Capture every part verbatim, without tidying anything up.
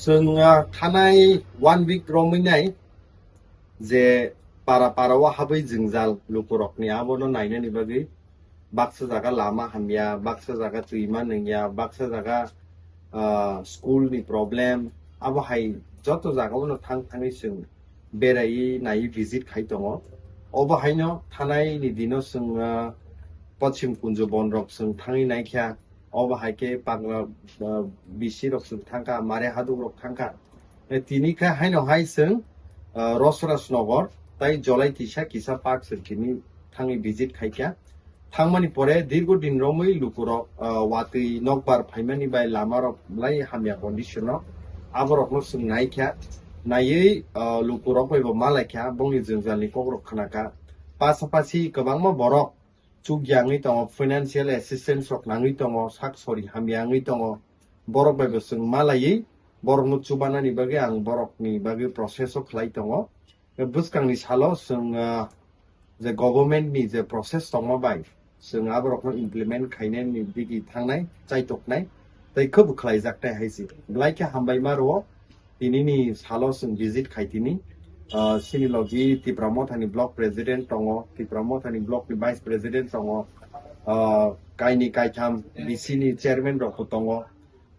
Chwng, ah, thanai one week romwi nai je para para o habwi jwngjal lukurokni abono nainani bagwi baksa jaga lama hamya, baksa jaga twima nungya, baksa jaga, ah, school ni problem, abo hai joto jaga o no thang thangwi chwng beraiwi naiwi visit khai tongo. Obo haino thanai ni dino chwng, ah, Pochim Kunjo Bonrok chwng thangwi naikha. Obo hai khe Pagla, ah, bisi rok chwng thangkha, Mare Haduk rok thangkha. Eh, tini khe haino hai chwng, ah, Rosras Nogor tai Jolai Tisa kisa park chwng tini thangwi visit khaikha. Thangmani pore dirgo din romwi lukurok, ah, watwi nokbar phaimani bai lamarok lai hamya condition o. Aborokno chwng naikha, naiwi, ah, lukurok bai bo malaikha, bongni jwngjalni kokrok khnakha. Pasapasi kwbangma borok chukya wngwi tongo, financial assistance rok nangwi tongo, sak sori hamya wngwi tongo. Borok bai bo chwng malaiwi borokno chubanani bagwi ang borokni bagwi process o khlai tongo. Bwskangni salo chwng, ah, je government ni je process tongma bai chwng aborokno implement khainani digi thangnai, chaitoknai, tei khwbo khlaijaknai hai se. Belai khe hambai ma rwo, tinini salo chwng visit khai tini. Ah, chini logi Tipra Mothani block president tongo, Tipra Mothani block ni vice president tongo, ah, kaini kaitham B C ni chairman rok bo tongo.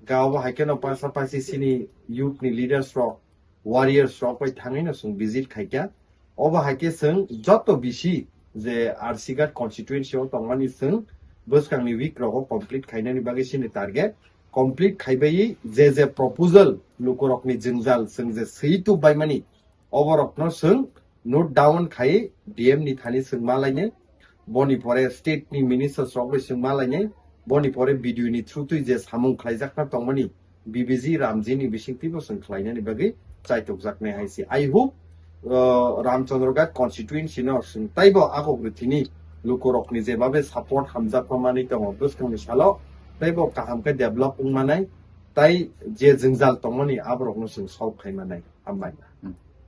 Ga obo hai kheno pasapasi chini youth ni leaders rok, warriors rok bai thangwi no chwng visit khaikha. Obo hai khe chwng joto bisi je R C Ghat constituency o tongmani chwng bwskangni week rogo complete khainani bagwi chini target. Complete khaibai je je proposal lukurokni jwngjal chwng je swi tubaimani, oborokno chwng note down khai D M ni thani chwng malainai, boni pore state ni ministers rok bai chwng malainai, boni pore B D O ni through twi je samung khlaijakna tongmani, B B G Ramji ni bisingtwi bo chwng khlainani bagwi chaitokjaknai hai se. I hope, uh, Ramchandra Ghat constituency no chwng taibo akok rwthini lukurokni jebabe support hamjakma manwi tongo, bwskangni salo taibo kaham khe develop wngmanai, tai je jwngjal tongmani aborokno chwng solve khai manai. Hambai.